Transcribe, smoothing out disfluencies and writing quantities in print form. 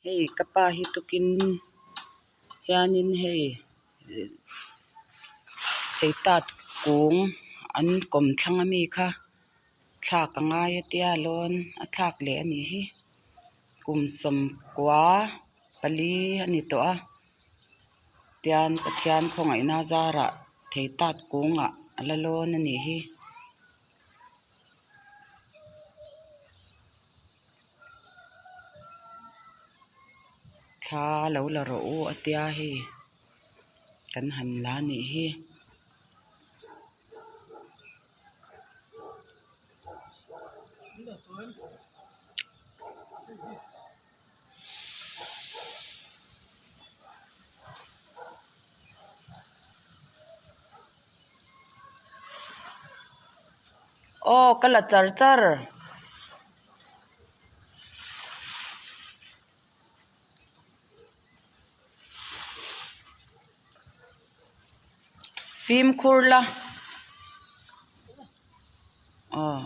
Hei ka pa hi tukin hianin hei theitat kung an kawm thlang ami kha thlak a ngai a tia lawn a thlak leh a nih hi kum sawmkua pali a ni tawh a tian Pathian khawngaihna zarah theitat kungah a la lawn a nih hi. Thla lo la rawh u a tia hei kan han la a nih hi. Aw ka la char char. Fimkhur la aw.